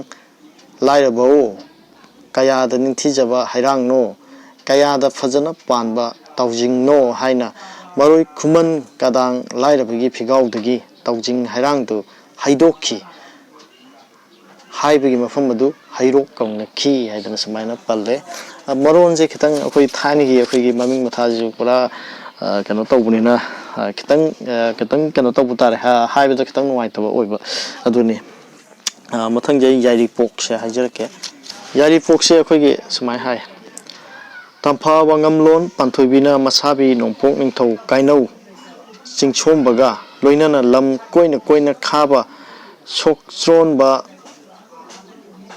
ꯂꯥꯏꯔꯕꯑꯣ, ꯀꯌꯥꯗ ꯅꯤꯡꯊꯤꯖꯕ ꯍꯩꯔꯥꯡꯅꯣ, ꯀꯌꯥꯗ ꯐꯖꯅ ꯄꯥꯟꯕ ꯇꯥꯎꯖꯤꯡꯅꯣ ꯍꯥꯏꯅ ꯃꯔꯣꯏ ꯈꯨꯃꯟ ꯀꯗꯥꯡ ꯂꯥꯏꯔꯕꯒꯤ ꯐꯤꯒꯥꯎꯗꯒꯤ ꯇꯥꯎꯖꯤꯡ ꯍꯩꯔꯥꯡꯗꯨ ꯍꯩꯗꯣꯛꯈꯤ ꯍꯥꯏꯕꯒꯤ ꯃꯐꯝ ꯑꯗꯨ ꯍꯩꯔꯣꯛ ꯀꯧꯅꯈꯤ ꯍꯥꯏꯗꯅ ꯁꯨꯃꯥꯏꯅ ꯄꯜꯂꯦ꯫ ꯑ, ꯃꯔꯣꯟꯁꯦ ꯈꯤꯇꯪ ꯑꯩꯈꯣꯏ ꯊꯥꯏꯅꯒꯤ ꯑꯩꯈꯣꯏꯒꯤ ꯃꯃꯤꯡ ꯃꯊꯥꯁꯤꯁꯨ ꯄꯨꯔꯥ, ꯑ, ꯀꯩꯅꯣ ꯇꯧꯕꯅꯤꯅ, ꯑ, ꯈꯤꯇꯪ, ꯑ, ꯈꯤꯇꯪ ꯀꯩꯅꯣ ꯇꯧꯕ ꯇꯥꯔꯦ, ꯍꯥ-, ꯍꯥꯏꯕꯗ ꯈꯤꯇꯪ ꯅꯨꯡꯉꯥꯏꯇꯕ ꯑꯣꯏꯕ ꯑꯗꯨꯅꯤ꯫ ꯑ, ꯃꯊꯪꯗꯤ ꯑꯩ ꯌꯥꯏꯔꯤꯄꯣꯛꯁꯦ ꯍꯥꯏꯖꯔꯛꯀꯦ꯫ ꯌꯥꯏꯔꯤꯄꯣꯛꯁꯦ ꯑꯩꯈꯣꯏꯒꯤ ꯁꯨꯃꯥꯏꯅ ꯍꯥꯏ: ꯇꯝꯐꯥ ꯋꯥꯉꯝꯂꯣꯟ ꯄꯥꯟꯊꯣꯏꯕꯤꯅ ꯃꯁꯥꯕꯤ ꯅꯣꯡꯄꯣꯛ ꯅꯤꯡꯊꯧ ꯀꯥꯏꯅꯧ ꯆꯤꯡꯁꯣꯝꯕꯒ ꯂꯣꯏꯅꯅ ꯂꯝ ꯀꯣꯏꯅ ꯀꯣꯏꯅ ꯈꯥꯕ ꯁꯣꯛꯆꯣꯟꯕ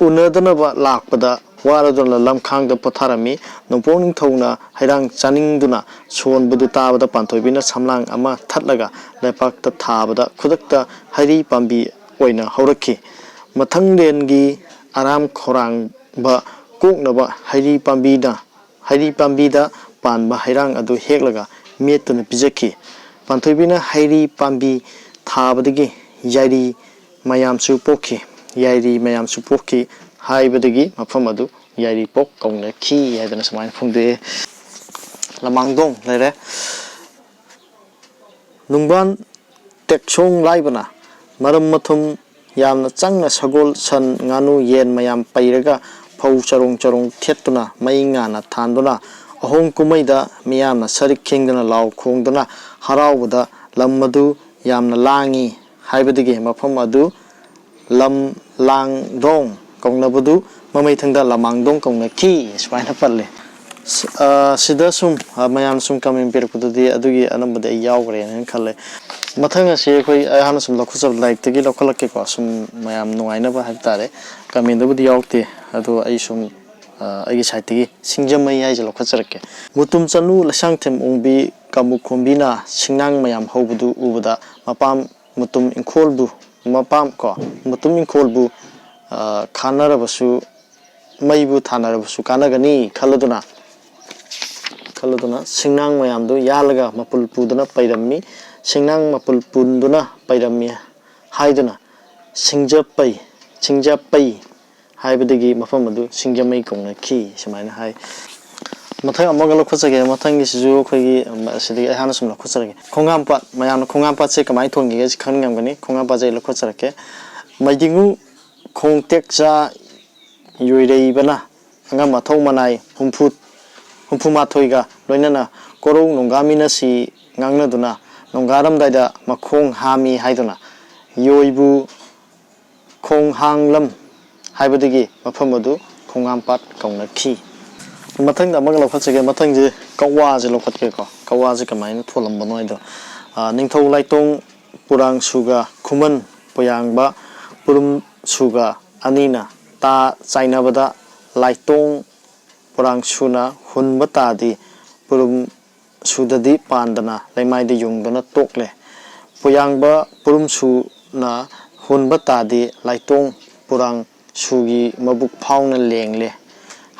ꯎꯅꯗꯅꯕ ꯂꯥꯛꯄꯗ ꯋꯥꯔꯗꯨꯅ ꯂꯝꯈꯥꯡꯗ ꯄꯣꯊꯥꯔꯝꯃꯤ꯫ ꯅꯣꯡꯄꯣꯛ ꯅꯤꯡꯊꯧꯅ ꯍꯩꯔꯥꯡ ꯆꯥꯅꯤꯡꯗꯨꯅ ꯁꯣꯟꯕꯗꯨ ꯇꯥꯕꯗ ꯄꯥꯟꯊꯣꯏꯕꯤꯅ ꯁꯝꯂꯥꯡ ꯑꯃ ꯊꯠꯂꯒ ꯂꯩꯄꯥꯛꯇ ꯊꯥꯕꯗ ꯈꯨꯗꯛꯇ ꯍꯩꯔꯤ ꯄꯥꯝꯕꯤ ꯑꯣꯏꯅ ꯍꯧꯔꯛꯈꯤ꯫ ꯃꯊꯪꯂꯦꯟꯒꯤ ꯑꯔꯥꯝ ꯈꯧꯔꯥꯡꯕ ꯀꯣꯛꯅꯕ ꯍꯩꯔꯤ ꯄꯥꯝꯕꯤꯅ ꯍꯩꯔꯤ ꯄꯥꯝꯕꯤꯗ ꯄꯥꯟꯕ ꯍꯩꯔꯥꯡ ꯑꯗꯨ ꯍꯦꯛꯂꯒ ꯃꯦꯠꯇꯨꯅ ꯄꯤꯖꯈꯤ꯫ ꯄꯥꯟꯊꯣꯏꯕꯤꯅ ꯍꯩꯔꯤ ꯄꯥꯝꯕꯤ ꯊꯥꯕꯗꯒꯤ ꯌꯥꯏꯔꯤ ꯃꯌꯥꯝꯁꯨ ꯄꯣꯛꯈꯤ꯫ ꯌꯥꯏꯔꯤ ꯃꯌꯥꯝꯁꯨ ꯄꯣꯛꯈꯤ ꯍꯥꯏꯕꯗꯒꯤ ꯃꯐꯝ ꯑꯗꯨ ꯌꯥꯏꯔꯤꯄꯣꯛ ꯀꯧꯅꯈꯤ ꯍꯥꯏꯗꯅ ꯁꯨꯃꯥꯏꯅ ꯐꯣꯡꯗꯣꯛꯑꯦ꯫ ꯂꯃꯥꯡꯗꯣꯡ ꯂꯩꯔꯦ꯫ ꯅꯨꯡꯕꯥꯟ ꯇꯦꯛꯁꯣꯡ ꯂꯥꯏꯕꯅ ꯃꯔꯝ ꯃꯊꯨꯝ ꯌꯥꯝꯅ ꯆꯪꯅ ꯁꯒꯣꯜ, ꯁꯟ, ꯉꯥꯅꯨ, ꯌꯦꯟ ꯃꯌꯥꯝ ꯄꯩꯔꯒ ꯐꯧ ꯆꯔꯣꯡ ꯆꯔꯣꯡ ꯊꯦꯠꯇꯨꯅ ꯃꯩ ꯉꯥꯅ ꯊꯥꯟꯗꯨꯅ ꯑꯍꯣꯡ ꯀꯨꯝꯍꯩꯗ ꯃꯤꯌꯥꯝꯅ ꯁꯔꯤꯛ ꯈꯤꯡꯗꯨꯅ ꯂꯥꯎ ꯈꯣꯡꯗꯨꯅ ꯍꯔꯥꯎꯕꯗ ꯂꯝ ꯑꯗꯨ ꯌꯥꯝꯅ ꯂꯥꯡꯏ ꯍꯥꯏꯕꯗꯒꯤ ꯃꯐꯝ ꯑꯗꯨ ꯂꯝ ꯂꯥꯡꯗꯣꯡ ꯀꯧꯅꯕꯗꯨ ꯃꯃꯩꯊꯪꯗ ꯂꯃꯥꯡꯗꯣꯡ ꯀꯧꯅꯈꯤ ꯁꯨꯃꯥꯏꯅ ꯄꯜꯂꯤ꯫ ꯁ-, ꯑ, ꯁꯤꯗ ꯁꯨꯝ, ꯑ, ꯃꯌꯥꯝ ꯁꯨꯝ ꯀꯃꯦꯟ ꯄꯤꯔꯛꯄꯗꯨꯗꯤ ꯑꯗꯨꯒꯤ ꯑꯅꯝꯕꯗꯤ ꯑꯩ ꯌꯥꯎꯈ꯭ꯔꯦꯅ ꯈꯜꯂꯦ꯫ ꯃꯊꯪ ꯑꯁꯤ ꯑꯩꯈꯣꯏ, ꯑꯩ ꯍꯥꯟꯅ ꯁꯨꯝ ꯂꯧꯈꯠꯆꯕ ꯂꯥꯏꯔꯤꯛꯇꯒꯤ ꯂꯧꯈꯠꯂꯛꯀꯦꯀꯣ, ꯁꯨꯝ ꯃꯌꯥꯝ ꯅꯨꯡꯉꯥꯏꯅꯕ ꯍꯥꯏꯕ ꯇꯥꯔꯦ꯫ ꯀꯃꯦꯟꯗꯕꯨꯗꯤ ꯌꯥꯎꯔꯛꯇꯦ, ꯑꯗꯣ ꯑꯩ ꯁꯨꯝ, ꯑ, ꯑꯩꯒꯤ ꯁꯥꯏꯠꯇꯒꯤ ꯁꯤꯡꯖꯃꯩ ꯍꯥꯏꯁꯦ ꯂꯧꯈꯠꯆꯔꯛꯀꯦ꯫ ꯃꯨꯇꯨꯝ ꯆꯅꯨ ꯂꯩꯁꯥꯡꯊꯦꯝ ꯑꯣꯡꯕꯤ ꯀꯥꯡꯕꯨ ꯈꯣꯝꯕꯤꯅ ꯁꯤꯡꯅꯥꯡ ꯃꯌꯥꯝ ꯍꯧꯕꯗꯨ ꯎꯕꯗ ꯃꯄꯥꯝ ꯃꯨꯇꯨꯝ ꯏꯪꯈꯣꯜꯕꯨ, ꯃꯄꯥꯝ ꯀꯣ, ꯃꯨꯇꯨꯝ ꯏꯪꯈꯣꯜꯕꯨ, ꯑ, ꯈꯥꯅꯔꯕꯁꯨ ꯃꯩꯕꯨ ꯊꯥꯅꯔꯕꯁꯨ ꯀꯥꯟꯅꯒꯅꯤ ꯈꯜꯂꯗꯨꯅ, ꯈꯜꯂꯗꯨꯅ ꯁꯤꯡꯅꯥꯡ ꯃꯌꯥꯝꯗꯨ ꯌꯥꯜꯂꯒ ꯃꯄꯨꯜ ꯄꯨꯗꯨꯅ ꯄꯩꯔꯝꯃꯤ꯫ ꯁꯤꯡꯅꯥꯡ ꯃꯄꯨꯜ ꯄꯨꯟꯗꯨꯅ ꯄꯩꯔꯝꯃꯤ ꯍꯥꯏꯗꯨꯅ ꯁꯤꯡꯖꯄꯩ, ꯁꯤꯡꯖꯄꯩ ꯍꯥꯏꯕꯗꯒꯤ ꯃꯐꯝ ꯑꯗꯨ ꯁꯤꯡꯖꯃꯩ ꯀꯧꯅꯈꯤ ꯁꯨꯃꯥꯏꯅ ꯍꯥꯏ꯫ ꯃꯊꯪ ꯑꯃꯒ ꯂꯧꯈꯠꯆꯒꯦ꯫ ꯃꯊꯪꯒꯤꯁꯤꯁꯨ ꯑꯩꯈꯣꯏꯒꯤ, ꯎꯝ, ꯑꯁꯤꯗꯒꯤ ꯑꯩ ꯍꯥꯟꯅ ꯁꯨꯝ ꯂꯧꯈꯠꯆꯔꯒꯦ꯫ ꯈꯣꯡꯉꯥꯝꯄꯥꯠ, ꯃꯌꯥꯝꯅ ꯈꯣꯡꯉꯥꯝꯄꯥꯠꯁꯦ ꯀꯃꯥꯏꯅ ꯊꯣꯟꯈꯤꯒꯦ ꯁꯤ ꯈꯪꯅꯤꯡꯉꯝꯒꯅꯤ꯫ ꯈꯣꯡꯉꯥꯝꯄꯥꯠꯁꯦ ꯑꯩ ꯂꯧꯈꯠꯆꯔꯛꯀꯦ꯫ ꯃꯩꯗꯤꯡꯉꯨ ꯈꯣꯡꯇꯦꯛꯆꯥ ꯌꯣꯏꯔꯩꯕꯅ ꯑꯉꯝ ꯑꯊꯧ ꯃꯅꯥꯏ ꯍꯨꯝꯐꯨ, ꯍꯨꯝꯐꯨ ꯃꯥꯊꯣꯏꯒ ꯂꯣꯏꯅꯅ ꯀꯣꯔꯧ ꯅꯣꯡꯒꯥꯃꯤꯅꯁꯤ ꯉꯥꯡꯅꯗꯨꯅ ꯅꯣꯡꯒꯥꯔꯝꯗꯥꯏꯗ ꯃꯈꯣꯡ ꯍꯥꯝꯃꯤ ꯍꯥꯏꯗꯨꯅ ꯌꯣꯏꯕꯨ ꯈꯣꯡꯍꯥꯡꯂꯝ ꯍꯥꯏꯕꯗꯒꯤ ꯃꯐꯝ ꯑꯗꯨ ꯈꯣꯡꯉꯥꯝꯄꯥꯠ ꯀꯧꯅꯈꯤ꯫ ꯃꯊꯪꯗ ꯑꯃꯒ ꯂꯧꯈꯠꯆꯒꯦ꯫ ꯃꯊꯪꯁꯦ ꯀꯛꯋꯥꯁꯦ ꯂꯧꯈꯠꯀꯦꯀꯣ꯫ ꯀꯛꯋꯥꯁꯦ ꯀꯃꯥꯏꯅ ꯊꯣꯜꯂꯝꯕꯅꯣ ꯍꯥꯏꯗꯣ꯫ ꯅꯤꯡꯊꯧ ꯂꯥꯏꯇꯣꯡ ꯄꯨꯔꯥꯡꯁꯨꯒ ꯈꯨꯃꯟ ꯄꯣꯌꯥꯡꯕ ꯄꯨꯔꯨꯝꯁꯨꯒ ꯑꯅꯤꯅ ꯇꯥ ꯆꯥꯏꯅꯕꯗ, ꯂꯥꯏꯇꯣꯡ ꯄꯨꯔꯥꯡꯁꯨꯅ ꯍꯨꯟꯕ ꯇꯥꯗꯤ ꯄꯨꯔꯨꯝꯁꯨꯗꯗꯤ ꯄꯥꯟꯗꯅ ꯂꯩꯃꯥꯏꯗ ꯌꯨꯡꯗꯨꯅ ꯇꯣꯛꯂꯦ꯫ ꯄꯣꯌꯥꯡꯕ ꯄꯨꯔꯨꯝꯁꯨꯅ ꯍꯨꯟꯕ ꯇꯥꯗꯤ ꯂꯥꯏꯇꯣꯡ ꯄꯨꯔꯥꯡꯁꯨꯒꯤ ꯃꯕꯨꯛ ꯐꯥꯎꯅ ꯂꯦꯡꯂꯦ꯫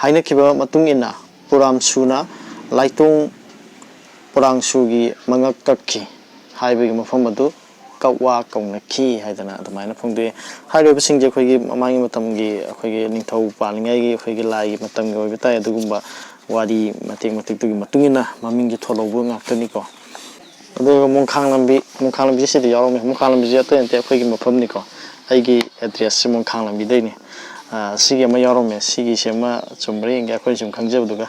ꯍꯥꯏꯅꯈꯤꯕ ꯃꯇꯨꯡ ꯏꯟꯅ ꯄꯨꯔꯥꯝꯁꯨꯅ ꯂꯥꯏꯇꯣꯡ ꯄꯨꯔꯥꯡꯁꯨꯒꯤ ꯃꯉꯛ ꯀꯛꯈꯤ ꯍꯥꯏꯕꯒꯤ ꯃꯐꯝ ꯑꯗꯨ ꯀꯛꯋꯥ ꯀꯧꯅꯈꯤ ꯍꯥꯏꯗꯅ ꯑꯗꯨꯃꯥꯏꯅ ꯐꯣꯡꯗꯣꯛꯑꯦ꯫ ꯍꯥꯏꯔꯤꯕꯁꯤꯡꯁꯦ ꯑꯩꯈꯣꯏꯒꯤ ꯃꯃꯥꯡꯒꯤ ꯃꯇꯝꯒꯤ ꯑꯩꯈꯣꯏꯒꯤ ꯅꯤꯡꯊꯧ ꯄꯥꯜꯂꯤꯉꯩꯒꯤ ꯑꯩꯈꯣꯏꯒꯤ ꯂꯥꯏꯒꯤ ꯃꯇꯝꯒꯤ ꯑꯣꯏꯕ ꯇꯥꯏ꯫ ꯑꯗꯨꯒꯨꯝꯕ ꯋꯥꯔꯤ ꯃꯇꯦꯛ ꯃꯇꯦꯛꯇꯨꯒꯤ ꯃꯇꯨꯡ ꯏꯟꯅ ꯃꯃꯤꯡꯁꯦ ꯊꯣꯜꯍꯧꯕ ꯉꯥꯛꯇꯅꯤꯀꯣ꯫ ꯑꯗꯨꯒ ꯃꯣꯡꯈꯥꯡ ꯂꯝꯕꯤ, ꯃꯣꯡꯈꯥꯡ ꯂꯝꯕꯤꯁꯦ ꯁꯤꯗ ꯌꯥꯎꯔꯝꯃꯦ꯫ ꯃꯣꯡꯈꯥꯡ ꯂꯝꯕꯤꯁꯦ ꯑꯇꯩ ꯅꯠꯇꯦ, ꯑꯩꯈꯣꯏꯒꯤ ꯃꯐꯝꯅꯤꯀꯣ꯫ ꯑꯩꯒꯤ ꯑꯦꯗ꯭ꯔꯦꯁꯁꯦ ꯃꯣꯡꯈꯥꯡ ꯂꯝꯕꯤꯗꯩꯅꯤ꯫ ꯑ, ꯁꯤꯒꯤ ꯑꯃ ꯌꯥꯎꯔꯝꯃꯦ꯫ ꯁꯤꯒꯤꯁꯦ ꯑꯃ ꯆꯨꯝꯕ꯭ꯔꯥ ꯌꯦꯡꯒꯦ, ꯑꯩꯈꯣꯏꯅ ꯁꯨꯝ ꯈꯪꯖꯕꯗꯨꯒ꯫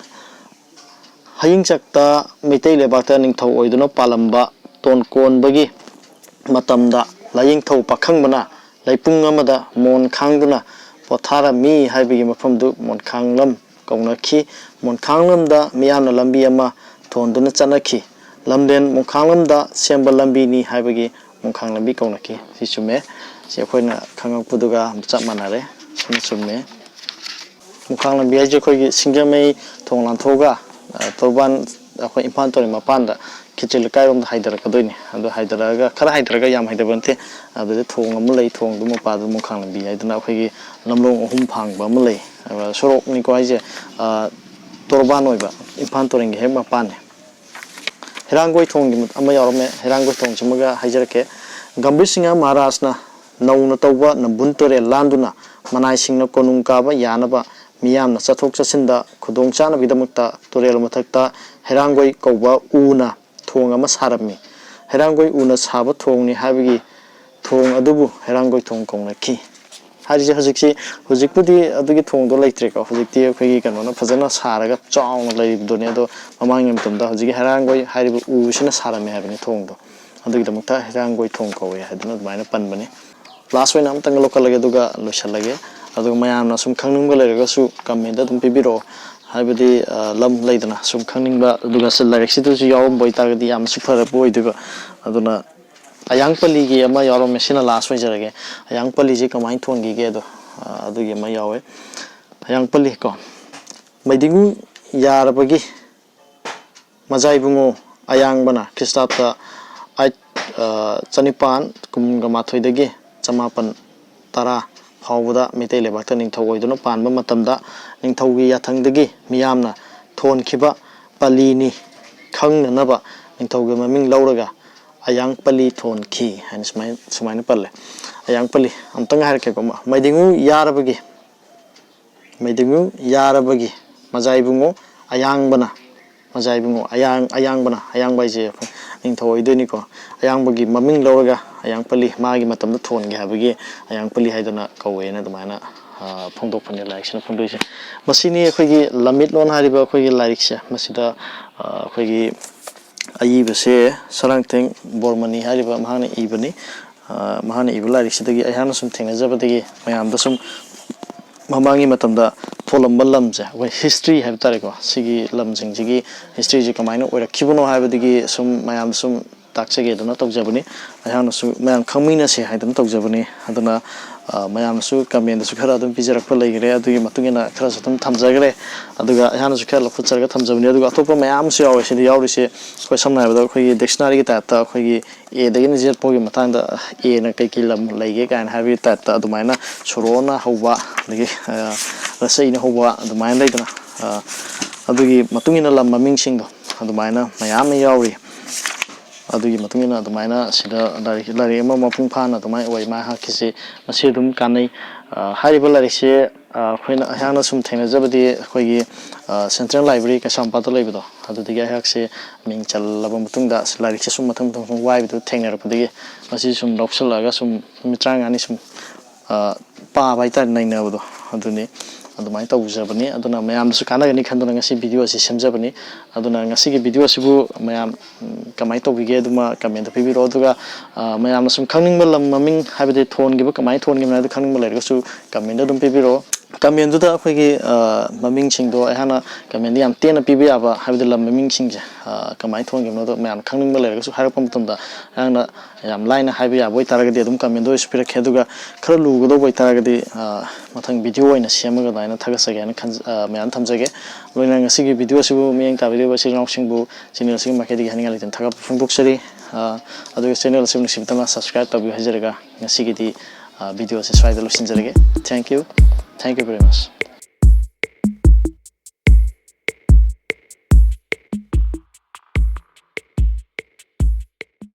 ꯍꯌꯤꯡꯆꯛꯇ ꯃꯩꯇꯩ ꯂꯩꯕꯥꯛꯇ ꯅꯤꯡꯊꯧ ꯑꯣꯏꯗꯨꯅ ꯄꯥꯜꯂꯝꯕ ꯇꯣꯟꯀꯣꯟꯕꯒꯤ ꯃꯇꯝꯗ ꯂꯥꯏꯌꯦꯡꯊꯧ ꯄꯥꯈꯪꯕꯅ ꯂꯩꯄꯨꯡ ꯑꯃꯗ ꯃꯣꯟ ꯈꯥꯡꯗꯨꯅ ꯄꯣꯊꯥꯔꯝꯃꯤ ꯍꯥꯏꯕꯒꯤ ꯃꯐꯝꯗꯨ ꯃꯣꯟꯈꯥꯡꯂꯝ ꯀꯧꯅꯈꯤ꯫ ꯃꯣꯟꯈꯥꯡꯂꯝꯗ ꯃꯤꯌꯥꯝꯅ ꯂꯝꯕꯤ ꯑꯃ ꯊꯣꯟꯗꯨꯅ ꯆꯠꯅꯈꯤ꯫ ꯂꯝꯗꯦꯟ ꯃꯣꯟꯈꯥꯡꯂꯝꯗ ꯁꯦꯝꯕ ꯂꯝꯕꯤꯅꯤ ꯍꯥꯏꯕꯒꯤ ꯃꯣꯟꯈꯥꯡ ꯂꯝꯕꯤ ꯀꯧꯅꯈꯤ꯫ ꯁꯤ ꯆꯨꯝꯃꯦ꯫ ꯁꯤ ꯑꯩꯈꯣꯏꯅ ꯈꯪꯉꯛꯄꯗꯨꯒ ꯆꯞ ꯃꯥꯟꯅꯔꯦ꯫ ꯁꯤꯅ ꯆꯨꯝꯃꯦ꯫ ꯃꯣꯡꯈꯥꯡ ꯂꯝꯕꯤ ꯍꯥꯏꯁꯦ ꯑꯩꯈꯣꯏꯒꯤ ꯁꯤꯡꯖꯃꯩ ꯊꯣꯡ ꯂꯥꯟꯊꯣꯛꯑꯒ, ꯑ, ꯇꯣꯔꯕꯥꯟ, ꯑꯩꯈꯣꯏ ꯏꯝꯐꯥꯜ ꯇꯨꯔꯦꯜ ꯃꯄꯥꯟꯗ ꯈꯦꯇ꯭ꯔꯤ ꯂꯩꯀꯥꯏꯔꯣꯝꯗ ꯍꯥꯏꯊꯔꯛꯀꯗꯣꯏꯅꯤ꯫ ꯑꯗꯨ ꯍꯥꯏꯊꯔꯛꯑꯒ, ꯈꯔ ꯍꯥꯏꯊꯔꯒ, ꯌꯥꯝ ꯍꯥꯏꯊꯕ ꯅꯠꯇꯦ, ꯑꯗꯨꯗ ꯊꯣꯡ ꯑꯃ ꯂꯩ꯫ ꯊꯣꯡꯗꯨ ꯃꯄꯥꯗꯨ ꯃꯣꯡꯈꯥꯡ ꯂꯝꯕꯤ ꯍꯥꯏꯗꯅ ꯑꯩꯈꯣꯏꯒꯤ ꯂꯝꯂꯣꯡ ꯑꯍꯨꯝ ꯐꯥꯡꯕ ꯑꯃ ꯂꯩ꯫ ꯑ, ꯁꯣꯔꯣꯛꯅꯤꯀꯣ ꯍꯥꯏꯁꯦ, ꯑ, ꯇꯣꯔꯕꯥꯟ ꯑꯣꯏꯕ ꯏꯝꯐꯥꯜ ꯇꯨꯔꯦꯜꯒꯤ ꯍꯦꯛ ꯃꯄꯥꯟꯅꯤ꯫ ꯍꯩꯔꯥꯡꯒꯣꯏ ꯊꯣꯡꯒꯤ ꯑꯃ ꯌꯥꯎꯔꯝꯃꯦ꯫ ꯍꯩꯔꯥꯡꯒꯣꯏ ꯊꯣꯡꯁꯤꯃꯒ ꯍꯥꯏꯖꯔꯛꯀꯦ꯫ ꯒꯝꯚꯤꯔ ꯁꯤꯡꯍ ꯃꯍꯥꯔꯥꯖꯅ ꯅꯧꯅ ꯇꯧꯕ ꯅꯝꯕꯨꯜ ꯇꯨꯔꯦꯜ ꯂꯥꯟꯗꯨꯅ ꯃꯅꯥꯏꯁꯤꯡꯅ ꯀꯣꯅꯨꯡ ꯀꯥꯕ ꯌꯥꯅꯕ, ꯃꯤꯌꯥꯝꯅ ꯆꯠꯊꯣꯛ ꯆꯠꯁꯤꯟꯗ ꯈꯨꯗꯣꯡ ꯆꯥꯅꯕꯒꯤꯗꯃꯛꯇ ꯇꯨꯔꯦꯜ ꯃꯊꯛꯇ ꯍꯩꯔꯥꯡꯒꯣꯏ ꯀꯧꯕ ꯎꯅ ꯊꯣꯡ ꯑꯃ ꯁꯥꯔꯝꯃꯤ꯫ ꯍꯩꯔꯥꯡꯒꯣꯏ ꯎꯅ ꯁꯥꯕ ꯊꯣꯡꯅꯤ ꯍꯥꯏꯕꯒꯤ ꯊꯣꯡ ꯑꯗꯨꯕꯨ ꯍꯩꯔꯥꯡꯒꯣꯏ ꯊꯣꯡ ꯀꯧꯅꯈꯤ꯫ ꯍꯥꯏꯔꯤꯁꯦ ꯍꯧꯖꯤꯛꯁꯤ, ꯍꯧꯖꯤꯛꯄꯨꯗꯤ ꯑꯗꯨꯒꯤ ꯊꯣꯡꯗꯣ ꯂꯩꯇ꯭ꯔꯦꯀꯣ꯫ ꯍꯧꯖꯤꯛꯇꯤ ꯑꯩꯈꯣꯏꯒꯤ ꯀꯩꯅꯣꯅ ꯐꯖꯅ ꯁꯥꯔꯒ ꯆꯥꯎꯅ ꯂꯩꯔꯤꯕꯗꯨꯅꯦ꯫ ꯑꯗꯣ ꯃꯃꯥꯡꯒꯤ ꯃꯇꯝꯗ ꯍꯧꯖꯤꯛꯀꯤ ꯍꯩꯔꯥꯡꯒꯣꯏ ꯍꯥꯏꯔꯤꯕ ꯎꯁꯤꯅ ꯁꯥꯔꯝꯃꯦ ꯍꯥꯏꯕꯅꯤ ꯊꯣꯡꯗꯣ꯫ ꯑꯗꯨꯒꯤꯗꯃꯛꯇ ꯍꯩꯔꯥꯡꯒꯣꯏ ꯊꯣꯡ ꯀꯧꯋꯦ ꯍꯥꯏꯗꯅ ꯑꯗꯨꯃꯥꯏꯅ ꯄꯟꯕꯅꯤ꯫ ꯂꯥꯁ ꯑꯣꯏꯅ ꯑꯃꯇꯪꯒ ꯂꯧꯈꯠꯂꯒꯦ, ꯑꯗꯨꯒ ꯂꯣꯏꯁꯤꯜꯂꯒꯦ꯫ ꯑꯗꯨꯒ ꯃꯌꯥꯝꯅ ꯁꯨꯝ ꯈꯪꯅꯤꯡꯕ ꯂꯩꯔꯒꯁꯨ ꯀꯃꯦꯟꯗ ꯑꯗꯨꯝ ꯄꯤꯕꯤꯔꯛꯑꯣ꯫ ꯍꯥꯏꯕꯗꯤ ꯂꯝ ꯂꯩꯗꯅ ꯁꯨꯝ ꯈꯪꯅꯤꯡꯕ, ꯑꯗꯨꯒ ꯂꯥꯏꯔꯤꯛꯁꯤꯗꯁꯨ ꯌꯥꯎꯔꯝꯕ ꯑꯣꯏꯇꯥꯔꯒꯗꯤ ꯌꯥꯝꯅꯁꯨ ꯐꯔꯕ ꯑꯣꯏꯗꯣꯏꯕ꯫ ꯑꯗꯨꯅ ꯑꯌꯥꯡ ꯄꯜꯂꯤꯒꯤ ꯑꯃ ꯌꯥꯎꯔꯝꯃꯦ, ꯁꯤꯅ ꯂꯥꯁ ꯑꯣꯏꯖꯔꯒꯦ꯫ ꯑꯌꯥꯡ ꯄꯜꯂꯤꯁꯦ ꯀꯃꯥꯏꯅ ꯊꯣꯟꯈꯤꯒꯦ ꯑꯗꯣ, ꯑꯗꯨꯒꯤ ꯑꯃ ꯌꯥꯎꯋꯦ꯫ ꯑꯌꯥꯡ ꯄꯜꯂꯤ ꯀꯣ, ꯃꯩꯗꯤꯡꯉꯨ ꯌꯥꯔꯕꯒꯤ ꯃꯖꯥ ꯏꯕꯨꯡꯉꯣ ꯑꯌꯥꯡꯕꯅ ꯈ꯭ꯔꯤꯁꯇꯥꯕꯇ ꯑꯥꯏꯠ ꯆꯅꯤꯄꯥꯟ ꯀꯨꯟꯒ ꯃꯥꯊꯣꯏꯗꯒꯤ ꯆꯃꯥꯄꯟ ꯇꯔꯥ ꯐꯥꯎꯕꯗ ꯃꯩꯇꯩ ꯂꯩꯕꯥꯛꯇ ꯅꯤꯡꯊꯧ ꯑꯣꯏꯗꯨꯅ ꯄꯥꯟꯕ ꯃꯇꯝꯗ, ꯅꯤꯡꯊꯧꯒꯤ ꯌꯥꯊꯪꯗꯒꯤ ꯃꯤꯌꯥꯝꯅ ꯊꯣꯟꯈꯤꯕ ꯄꯜꯂꯤꯅꯤ ꯈꯪꯅꯅꯕ ꯅꯤꯡꯊꯧꯒꯤ ꯃꯃꯤꯡ ꯂꯧꯔꯒ ꯑꯌꯥꯡ ꯄꯜꯂꯤ ꯊꯣꯟꯈꯤ ꯍꯥꯏꯅ ꯁꯨꯃꯥꯏꯅ ꯁꯨꯃꯥꯏꯅ ꯄꯜꯂꯦ꯫ ꯑꯌꯥꯡ ꯄꯜꯂꯤ ꯑꯝꯇꯪ ꯍꯥꯏꯔꯛꯀꯦꯀꯣ꯫ ꯃꯩꯗꯤꯡꯉꯨ ꯌꯥꯔꯕꯒꯤ ꯃꯩꯗꯤꯡꯉꯨ ꯌꯥꯔꯕꯒꯤ ꯃꯖꯥ ꯏꯕꯨꯡꯉꯣ ꯑꯌꯥꯡꯕꯅ, ꯃꯖꯥ ꯏꯕꯨꯡꯉꯣ ꯑꯌꯥꯡ ꯑꯌꯥꯡꯕꯅ, ꯑꯌꯥꯡꯕ ꯍꯥꯏꯁꯦ ꯑꯩꯈꯣꯏ ꯅꯤꯡꯊꯧ ꯑꯣꯏꯗꯣꯏꯅꯤꯀꯣ꯫ ꯑꯌꯥꯡꯕꯒꯤ ꯃꯃꯤꯡ ꯂꯧꯔꯒ ꯑꯌꯥꯡ ꯄꯜꯂꯤ, ꯃꯥꯒꯤ ꯃꯇꯝꯗ ꯊꯣꯟꯒꯦ ꯍꯥꯏꯕꯒꯤ ꯑꯌꯥꯡ ꯄꯜꯂꯤ ꯍꯥꯏꯗꯅ ꯀꯧꯋꯦꯅ ꯑꯗꯨꯃꯥꯏꯅ ꯐꯣꯡꯗꯣꯛꯄꯅꯦ ꯂꯥꯏꯔꯤꯛꯁꯤꯅ ꯐꯣꯡꯗꯣꯛꯏꯁꯦ꯫ ꯃꯁꯤꯅꯤ ꯑꯩꯈꯣꯏꯒꯤ ꯂꯝꯃꯤꯠꯂꯣꯟ ꯍꯥꯏꯔꯤꯕ ꯑꯩꯈꯣꯏꯒꯤ ꯂꯥꯏꯔꯤꯛꯁꯦ꯫ ꯃꯁꯤꯗ ꯑꯩꯈꯣꯏꯒꯤ ꯑꯏꯕꯁꯦ ꯁꯔꯥꯡꯊꯦꯡ ꯕꯣꯔꯃꯅꯤ ꯍꯥꯏꯔꯤꯕ ꯃꯍꯥꯛꯅ ꯏꯕꯅꯤ꯫ ꯃꯍꯥꯛꯅ ꯏꯕ ꯂꯥꯏꯔꯤꯛꯁꯤꯗꯒꯤ ꯑꯩꯍꯥꯛꯅ ꯁꯨꯝ ꯊꯦꯡꯅꯖꯕꯗꯒꯤ ꯃꯌꯥꯝꯗ ꯁꯨꯝ ꯃꯃꯥꯡꯒꯤ ꯃꯇꯝꯗ ꯊꯣꯛꯂꯝꯕ ꯂꯝꯁꯦ, ꯑꯩꯈꯣꯏ ꯍꯤꯁꯇ꯭ꯔꯤ ꯍꯥꯏꯕ ꯇꯥꯔꯦꯀꯣ, ꯁꯤꯒꯤ ꯂꯝꯁꯤꯡꯁꯤꯒꯤ ꯍꯤꯁꯇ꯭ꯔꯤꯁꯦ ꯀꯃꯥꯏꯅ ꯑꯣꯏꯔꯛꯈꯤꯕꯅꯣ ꯍꯥꯏꯕꯗꯒꯤ ꯁꯨꯝ ꯃꯌꯥꯝꯗ ꯁꯨꯝ ꯇꯥꯛꯆꯒꯦꯗꯅ ꯇꯧꯖꯕꯅꯤ꯫ ꯑꯩꯍꯥꯛꯅꯁꯨ ꯃꯌꯥꯝ ꯈꯪꯃꯤꯟꯅꯁꯦ ꯍꯥꯏꯗꯅ ꯇꯧꯖꯕꯅꯤ꯫ ꯑꯗꯨꯅ ꯃꯌꯥꯝꯅꯁꯨ ꯀꯃꯦꯟꯗꯁꯨ ꯈꯔ ꯑꯗꯨꯝ ꯄꯤꯖꯔꯛꯄ ꯂꯩꯈ꯭ꯔꯦ꯫ ꯑꯗꯨꯒꯤ ꯃꯇꯨꯡ ꯏꯟꯅ ꯈꯔꯁꯨ ꯑꯗꯨꯝ ꯊꯝꯖꯈ꯭ꯔꯦ꯫ ꯑꯗꯨꯒ ꯑꯩꯍꯥꯛꯅꯁꯨ ꯈꯔ ꯂꯧꯈꯠꯆꯔꯒ ꯊꯝꯖꯕꯅꯤ꯫ ꯑꯗꯨꯒ ꯑꯇꯣꯞꯄ ꯃꯌꯥꯝ ꯑꯃꯁꯨ ꯌꯥꯎꯋꯦ꯫ ꯁꯤꯗ ꯌꯥꯎꯔꯤꯁꯦ ꯑꯩꯈꯣꯏ ꯁꯝꯅ ꯍꯥꯏꯔꯕꯗ ꯑꯩꯈꯣꯏꯒꯤ ꯗꯤꯛꯁꯅꯥꯔꯤꯒꯤ ꯇꯥꯏꯞꯇ ꯑꯩꯈꯣꯏꯒꯤ ꯑꯦꯗꯒꯤꯅ ꯖꯦꯠ ꯐꯥꯎꯒꯤ ꯃꯇꯥꯡꯗ ꯑꯦꯅ ꯀꯩꯀꯩ ꯂꯝ ꯂꯩꯒꯦ ꯀꯥꯏꯅ ꯍꯥꯏꯕꯒꯤ ꯇꯥꯏꯞꯇ ꯑꯗꯨꯃꯥꯏꯅ ꯁꯣꯔꯣꯅ ꯍꯧꯕ, ꯑꯗꯒꯤ ꯔꯁꯩꯅ ꯍꯧꯕ ꯑꯗꯨꯃꯥꯏꯅ ꯂꯩꯗꯅ, ꯑꯗꯨꯒꯤ ꯃꯇꯨꯡ ꯏꯟꯅ ꯂꯝ ꯃꯃꯤꯡꯁꯤꯡꯗꯣ ꯑꯗꯨꯃꯥꯏꯅ ꯃꯌꯥꯝ ꯑꯃ ꯌꯥꯎꯔꯤ꯫ ꯑꯗꯨꯒꯤ ꯃꯇꯨꯡ ꯏꯟꯅ ꯑꯗꯨꯃꯥꯏꯅ ꯁꯤꯗ ꯂꯥꯏꯔꯤꯛ, ꯂꯥꯏꯔꯤꯛ ꯑꯃ ꯃꯄꯨꯡ ꯐꯥꯅ ꯑꯗꯨꯃꯥꯏꯅ ꯑꯣꯏ꯫ ꯃꯍꯥꯛꯀꯤꯁꯦ ꯃꯁꯤ ꯑꯗꯨꯝ ꯀꯥꯟꯅꯩ꯫ ꯍꯥꯏꯔꯤꯕ ꯂꯥꯏꯔꯤꯛꯁꯦ ꯑꯩꯈꯣꯏꯅ, ꯑꯩꯍꯥꯛꯅ ꯁꯨꯝ ꯊꯦꯡꯅꯖꯕꯗꯤ ꯑꯩꯈꯣꯏꯒꯤ Central Library ꯀꯩꯁꯥꯝꯄꯥꯠꯇ ꯂꯩꯕꯗꯣ, ꯑꯗꯨꯗꯒꯤ ꯑꯩꯍꯥꯛꯁꯦ ꯃꯤꯡ ꯆꯜꯂꯕ ꯃꯇꯨꯡꯗ ꯂꯥꯏꯔꯤꯛꯁꯦ ꯁꯨꯝ ꯃꯊꯪ ꯃꯊꯪ ꯁꯨꯝ ꯋꯥꯏꯕꯗꯨ ꯊꯦꯡꯅꯔꯛꯄꯗꯒꯤ ꯃꯁꯤ ꯁꯨꯝ ꯂꯧꯁꯤꯜꯂꯛꯑꯒ ꯁꯨꯝ ꯅꯨꯃꯤꯠ ꯇꯔꯥꯃꯉꯥꯅꯤ ꯁꯨꯝ ꯄꯥꯕ ꯍꯥꯏꯇꯥꯔꯦ, ꯅꯩꯅꯕꯗꯣ꯫ ꯑꯗꯨꯅꯤ, ꯑꯗꯨꯃꯥꯏꯅ ꯇꯧꯖꯕꯅꯤ꯫ ꯑꯗꯨꯅ ꯃꯌꯥꯝꯗꯁꯨ ꯀꯥꯟꯅꯒꯅꯤ ꯈꯟꯗꯨꯅ ꯉꯁꯤ ꯚꯤꯗꯤꯑꯣ ꯑꯁꯤ ꯁꯦꯝꯖꯕꯅꯤ꯫ ꯑꯗꯨꯅ ꯉꯁꯤꯒꯤ ꯚꯤꯗꯤꯑꯣ ꯑꯁꯤꯕꯨ ꯃꯌꯥꯝ ꯀꯃꯥꯏꯅ ꯇꯧꯕꯤꯒꯦ ꯑꯗꯨꯃ ꯀꯃꯦꯟꯇ ꯄꯤꯕꯤꯔꯛꯑꯣ꯫ ꯑꯗꯨꯒ ꯃꯌꯥꯝꯅ ꯁꯨꯝ ꯈꯪꯅꯤꯡꯕ ꯂꯝ ꯃꯃꯤꯡ, ꯍꯥꯏꯕꯗꯤ ꯊꯣꯟꯈꯤꯕ, ꯀꯃꯥꯏꯅ ꯊꯣꯟꯈꯤꯕꯅꯣ ꯍꯥꯏꯗꯣ ꯈꯪꯅꯤꯡꯕ ꯂꯩꯔꯒꯁꯨ ꯀꯃꯦꯟꯇ ꯑꯗꯨꯝ ꯄꯤꯕꯤꯔꯛꯑꯣ꯫ ꯀꯃꯦꯟꯗꯨꯗ ꯑꯩꯈꯣꯏꯒꯤ ꯃꯃꯤꯡꯁꯤꯡꯗꯣ ꯑꯩꯍꯥꯛꯅ ꯀꯃꯦꯟꯗ ꯌꯥꯝ ꯇꯦꯟꯅ ꯄꯤꯕ ꯌꯥꯕ, ꯍꯥꯏꯕꯗꯤ ꯂꯝ ꯃꯃꯤꯡꯁꯤꯡꯁꯦ ꯀꯃꯥꯏꯅ ꯊꯣꯟꯈꯤꯕꯅꯣꯗꯣ ꯃꯌꯥꯝ ꯈꯪꯅꯤꯡꯕ ꯂꯩꯔꯒꯁꯨ ꯍꯥꯏꯔꯛꯄ ꯃꯇꯝꯗ ꯑꯩꯍꯥꯛꯅ ꯌꯥꯝ ꯂꯥꯏꯅ ꯍꯥꯏꯕ ꯌꯥꯕ ꯑꯣꯏꯇꯥꯔꯒꯗꯤ ꯑꯗꯨꯝ ꯀꯃꯦꯟꯗ ꯑꯣꯏꯁꯨ ꯄꯤꯔꯛꯀꯦ꯫ ꯑꯗꯨꯒ ꯈꯔ ꯂꯨꯒꯗꯧꯕ ꯑꯣꯏꯇꯥꯔꯒꯗꯤ ꯃꯊꯪ ꯚꯤꯗꯤꯑꯣ ꯑꯣꯏꯅ ꯁꯦꯝꯃꯒ ꯑꯗꯨꯃꯥꯏꯅ ꯊꯥꯒꯠꯆꯒꯦ ꯍꯥꯏꯅ ꯈꯟꯖ-, ꯃꯌꯥꯝ ꯊꯝꯖꯒꯦ꯫ ꯂꯣꯏꯅꯅ ꯉꯁꯤꯒꯤ ꯚꯤꯗꯤꯑꯣ ꯑꯁꯤꯕꯨ ꯃꯤꯠꯌꯦꯡ ꯇꯥꯕꯤꯔꯤꯕ ꯏꯆꯤꯜ ꯏꯅꯥꯎꯁꯤꯡꯕꯨ ꯆꯦꯅꯦꯜ ꯑꯁꯤꯒꯤ ꯃꯥꯏꯀꯩꯗꯒꯤ ꯍꯥꯏꯅꯤꯡꯉꯥꯏ ꯂꯩꯇꯅ ꯊꯥꯒꯠꯄ ꯐꯣꯡꯗꯣꯛꯆꯔꯤ꯫ ꯑꯗꯨꯒ ꯆꯦꯅꯦꯜ ꯑꯁꯤꯕꯨ ꯅꯨꯡꯁꯤꯕꯤꯗꯨꯅ subscribe ꯇꯧꯕꯤꯌꯨ ꯍꯥꯏꯖꯔꯒ ꯉꯁꯤꯒꯤꯗꯤ ꯚꯤꯗꯤꯑꯣ ꯑꯁꯤ ꯁ꯭ꯋꯥꯏꯗ ꯂꯣꯏꯁꯤꯟꯖꯔꯒꯦ꯫ Thank you, thank you very much꯫